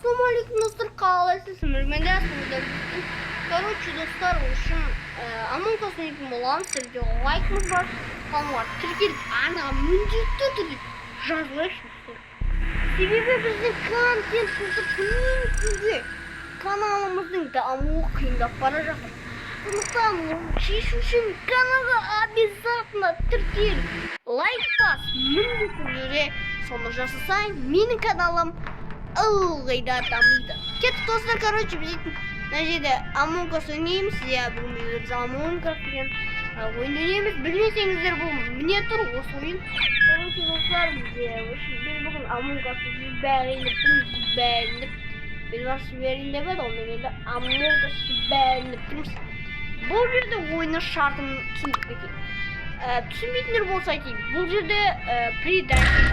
Ассалаумағалейкум, достар, қалайсыз? Мен де. Короче, достар, в общем, Among Us ойнайтын боламыз. Сіздерге лайкымыз бар, каналға тіркеліп, арнаға міндетті түрде жазылайықшы, достар. Себебі біздің контент болса, күннен күнге каналымыздың дамуы қиындап бара жатыр. Сондықтан оны шешу үшін каналға обязательно тіркел, лайк бас, міндетті түрде соны жасасаң, менің каналым ылғи да дамиды. Кеттік, достар, короче, біз дейтін мына жерде Among Us ойнаймыз. Иә, бүгін біз Among Us деген ойын ойнаймыз. Білмесеңіздер, бұл міне тұр осы ойын. Короче, достар, бізде, в общем, біз бүгін Among Us жіберейін деп тұрмыз, жіберейін деп. Біз бас жіберейін деп еді ғой, мен енді Among Us жіберейін деп тұрмыз. Бұл жерде ойынның шартын түсіндіріп кетейін. Түсінбейтіндер болса, айтайын. Бұл жерде предатель,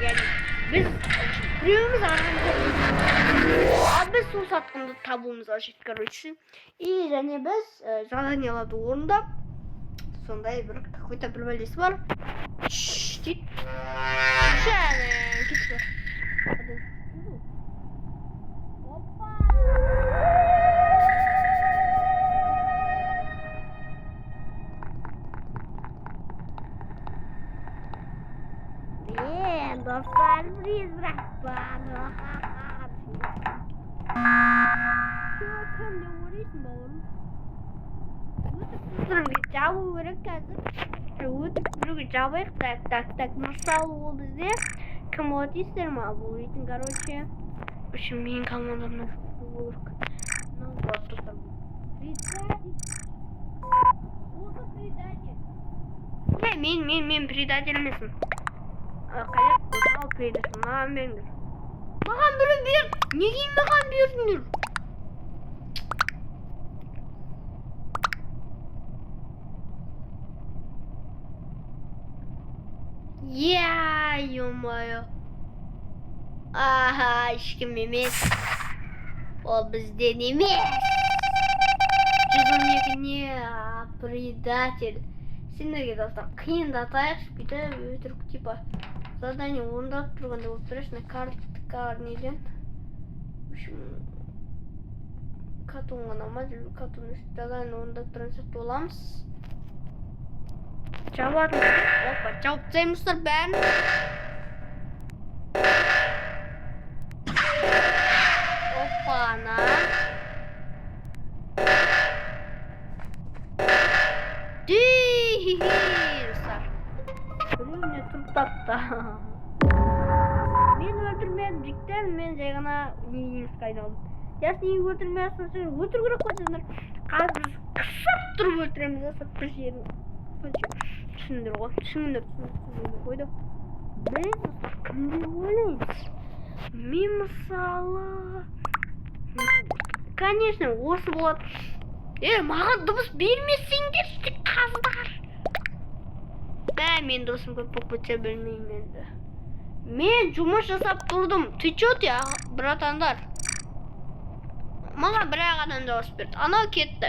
яғни біз біреуіміз арамызда, ал біз сол сатқынды табуымыз қажет, короче. И және біз заданияларды орындап, сондай бір какой-то бір бәлесі бар. Шш дейді. Және кетіп бар. Опа! Блин, достар, призрак бар. Чё, кім деп ойлайсың, бауырым? Өтіп жабу керек қазір. Өтіп біреуге жабайық. Так, так, так. Мысалы, ол бізде кім болады дейсіздер ма? Бұл дейтін, короче. В общем, менің командамнан болу керек. Мынау болады, достар. Предатель. Осы предатель. Не, мен предатель емеспін. Қайда? Мынау предатель. Маған беріңдер. Маған біреу бер. Неге маған бердіңдер? Я, ё-моё. Аха, ешкім емес. Ол бізден емес. 112 не, предатель. Сендерге, достар, қиындатайықшы, бүйтіп өтірік типа задание орындап тұрғандай болып тұрасың карт неден. В общем, катон ғана ма, катон задание орындап тұрған сияқты боламыз. Жабатын. Опа, жауып тастаймыз, достар, бәрін. Опа-на. Достар. Біреу міне тұрып тапты. Мен өлтірмедім, жігіттер, мен жай ғана неміске айналдым. Ясно, неге өлтірмедіңсің? Сен өлтіру керек қой сендер. Қазір біз қысып тұрып өлтіреміз, достар, бір жерін. Түсіндір ғой, түсіндір, түсіндір қойды. Біз, достар, кім деп ойлаймыз? Мен мысалы, конечно, осы болады. Е, маған дыбыс бермесеңдерші, қаздар. Бә, мен досым көп болып кетсе, білмеймін енді. Мен жұмыс жасап тұрдым. Ты чё, ты, братандар? Маған бір ақ адам дауыс берді. Анау кетті.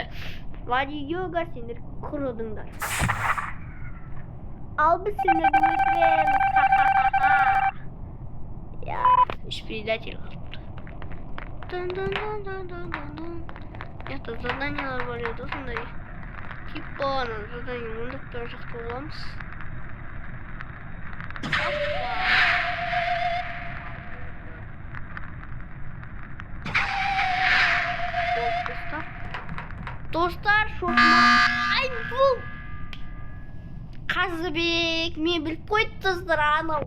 Вади йога, сендер құрыдыңдар. Ал біз сендерді өлтіреміз. Ха-ха-ха-ха. Я, үш предатель қалыпты. Дун дун дун дун дун дун дун. Это заданиялар бар еді сондай. Типа ана задание орындап тұра жақта боламыз. Опа. Болды, достар. Достар, шошма. Ай, бұл Қазыбек, мен біліп қойды, достар, анау.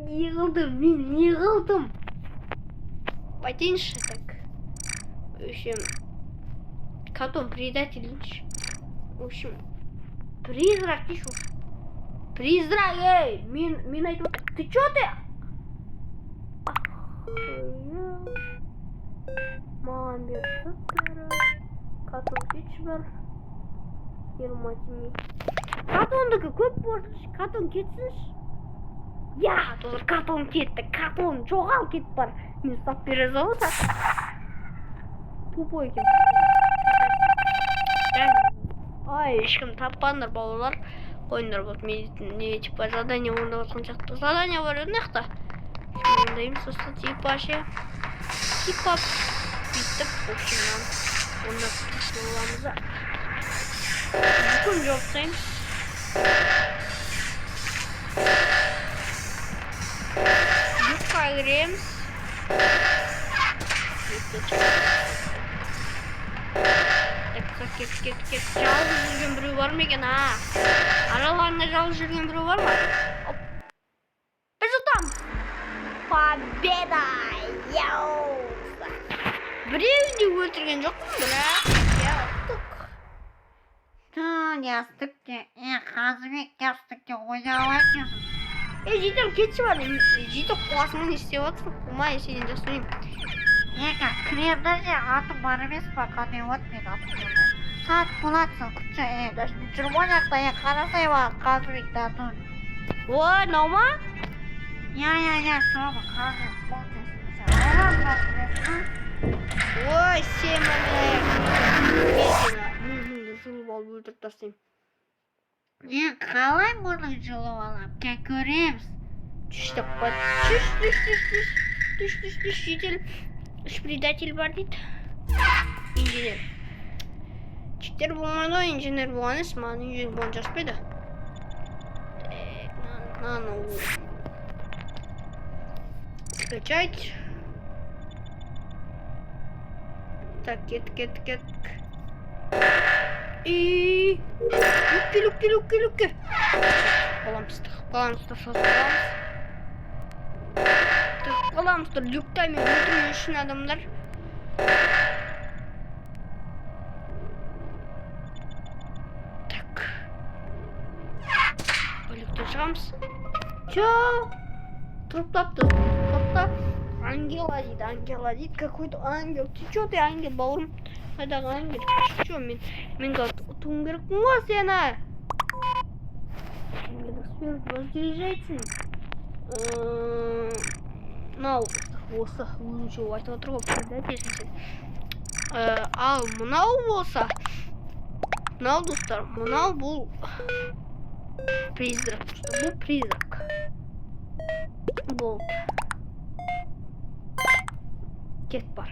Не қылдым, мен не қылдым? Айтайыншы, так. В общем, Катон предатель. В общем, призрак дейші. Призрак, ей, мен айтып отырмын. Ты чё, ты? Охуел. Маған берді бәрі. Катон кетші бар. Ерма тимей. Катондікі көп болсыншы, Катон кетсінші. Я, достар, Катон кетті. Катон, жоғал, кет бар. Мен ұстап бере салса. Тупой екен. Ай, ешкім таппадыңдар, балалар. Қойыңдар, болды. Мен дейтін не, типа задание орындап жатқан сияқты. Задание бар еді мына жақта. Орындаймыз, достар, типа ше. Типа бүйтіп, в общем, мынаны орындап боламыз да. Бүкіл жауып тастаймыз. Люкқа кіреміз. Люкті. Так, так, кет, кет, кет. Жалғыз жүрген біреу бар ма екен, а? Араларында жалғыз жүрген біреу бар ма? Оп. Біз ұтамыз. Победа! Яу! Біреуін де өлтірген жоқпын, бірақ иә, ұттық. Ту, ястық те, Қазыбек, ястық те ойнап екенсің. Ей, житель, кетші бар. Житель, қуасың, не істеп жатырсың? Қумай, сенен жақсы ойнаймын. Кірем да же, атым бар емес па, қандай вот мен атым бар. Сағат болатсың, күтші, даже мен жүрмін ол жақта, қарасай маған Қазыбекті атын. Ой, мынау ма? Я, я, я, соны Қазыбек болды. Сен айран бар білесің ба? Ой, сен мені. Мен сені мұрныңды жұлып алып өлтіріп тастаймын. Қалай мұрның жұлып алам? Кел көреміз. Түш деп қояды. Түш, түш, түш, түш. Түш, түш, түш, житель. Үш предатель бар дейді. Инженер. Читер болмайды ғой, инженер болған емес, маған инженер болған жараспайды. Так, мынаны скачать. Так, кет, кет, кет. И люкке, люкке, люкке, люкке. Қаламыз, тығып қаламыз, тығып қаламыз. Тығып қаламыз, тұр, люкта мен өлтіру үшін адамдар. Так. Люктен шығамыз. Чё? Труп тапты, труп. Ангела дейді, Ангела дейді, какой-то ангел. Ты чё, ты ангел, бауырым? Қайдағы ангел? Чё, мен қазір ұтуым керекпін ғой сені. Возряжайтын. Мынау осы өзінше айтып отыр ғой, предательсің сен. Ал мынау болса, мынау, достар, мынау бұл призрак. Бұл призрак. Болды. Кет бар.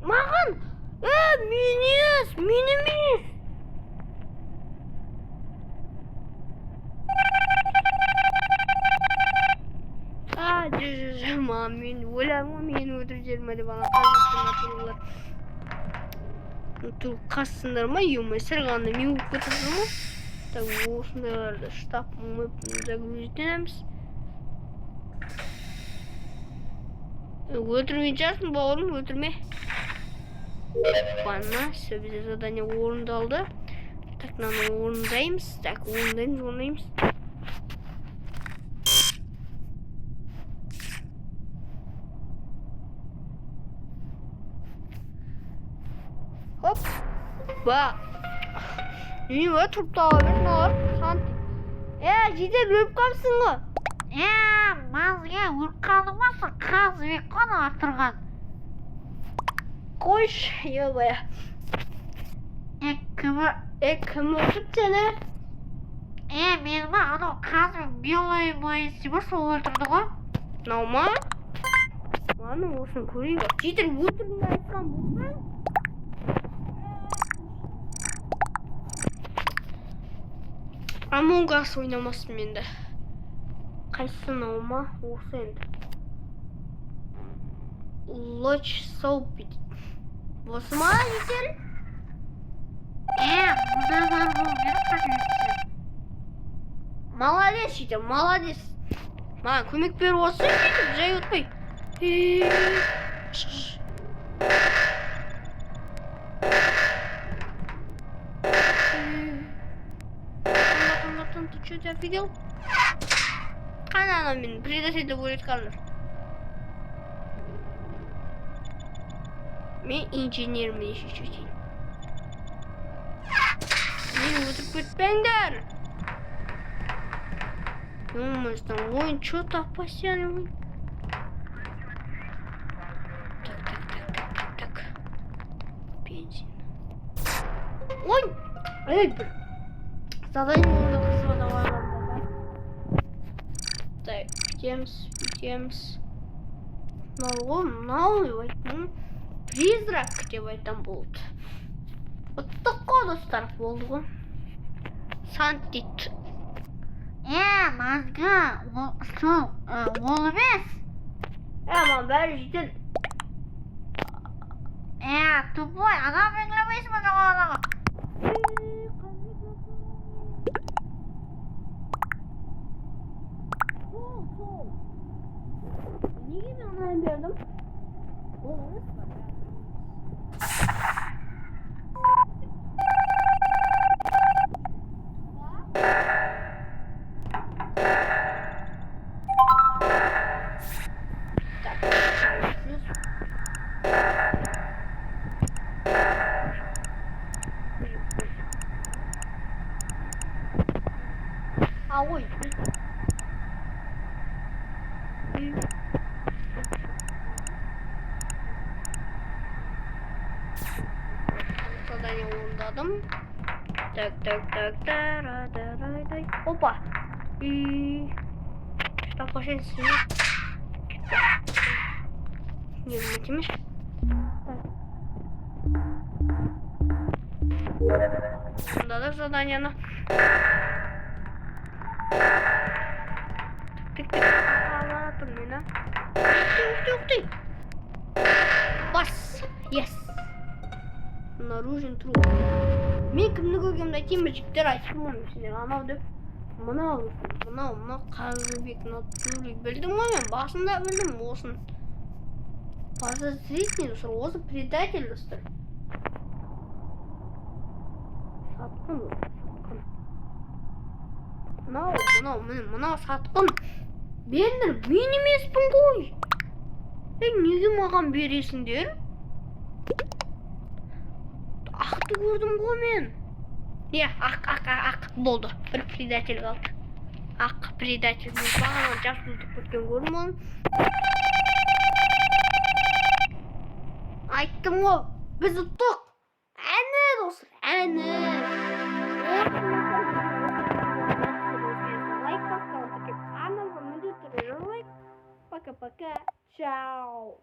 Маған! Мен емес, мен емес. А, жо, жо, маған мен өлемін ғой, мені өлтіріп жіберме деп ана қазір. Тұр, қассыңдар ма, ё-моё, сәл ғана мен өліп кетіп жүрмін ғой. Так, осындайларды штаб загрузить етеміз. Өлтірмейтін шығарсың, бауырым, өлтірме. Опана, все, бізде задание орындалды. Так, мынаны орындаймыз. Так, орындаймыз, орындаймыз. Хоп. Ба. Не бар, тұрып таба бер, мыналар. Сан. Жедел өліп қалыпсың ғой. Мазге өліп қалдың ба, сен Қазыбек қой ана тұрған. Қойшы, ё-моё. Кім? Кім өлтірді сені? Мені ма, анау Қазыбек белый моисей ма, сол өлтірді ғой. Мынау ма? Ладно, осыны көрейік. Жедел өлтірдім айтқан болсаң. Among Us ойнамаспын енді. Қайсысы, мынау ма? Осы енді. Лоч Соуп дейді. Осы ма, житель? Мына бар болу керек қателеспесем. Молодец, житель, молодец. Маған көмек беріп отырсың, житель, жай отпай. Шш. Братан, ты чё, ты офигел? Қане ана мен предатель деп ойлайды қазір. Мен инженермін, еще чуть-чуть. Мені өлтіріп кетпеңдер. Ё-моё, ойын чё-то опасен. Так, так, так, так, так, так. Бензин. Ой! Эй, бір. Задание орындадық, давай. Так, бүйтеміз, бүйтеміз. Мынау ғой, мынау деп айттым. Призрак деп айтам, болды. Ұттық қой, достар, болды ғой. Сант дейді. Е, мозга, ол сол, ол емес. Е, маған бәрі жетеді. Е, тупой, ана белгілемейсің ба жоғарыдағы? Сол, сол. Неге мен ананы бердім? Ол емес па? Так, плюс. А, ой. И- Задание орындадым. Так, так, так, тара, тара, дай. Опа. И что, пошли. Не думайте. Так. Орындадық заданиені. Тік, тік, тік. Алатын мені. Ух ты, ух ты. Бас. Yes. Обнаружен труп. Мен кімді көргенімді айтайын ба, жігіттер? Айттым ғой мен сендерге, анау деп. Мынау, мынау, мынау Қазыбек натуре. Білдім ғой мен, басында білдім осын. Подозрительный, достар, осы предатель, достар. Сатқын, достар, сатқын. Мынау, мынау, міне, мынау сатқын. Беріңдер, мен емеспін ғой. Ей, неге маған бересіңдер? Ақты көрдім ғой мен. Иә, ақ, ақ, ақ, ақ болды. Бір предатель қалды. Ақ предатель. Мен бағана жасыл өтіп кеткен көрдім оны. Айттым ғой, біз ұттық. Әне, достар, әне. Лайк басып, арнамызға міндетті түрде жазылайық. Пока, пока, чао.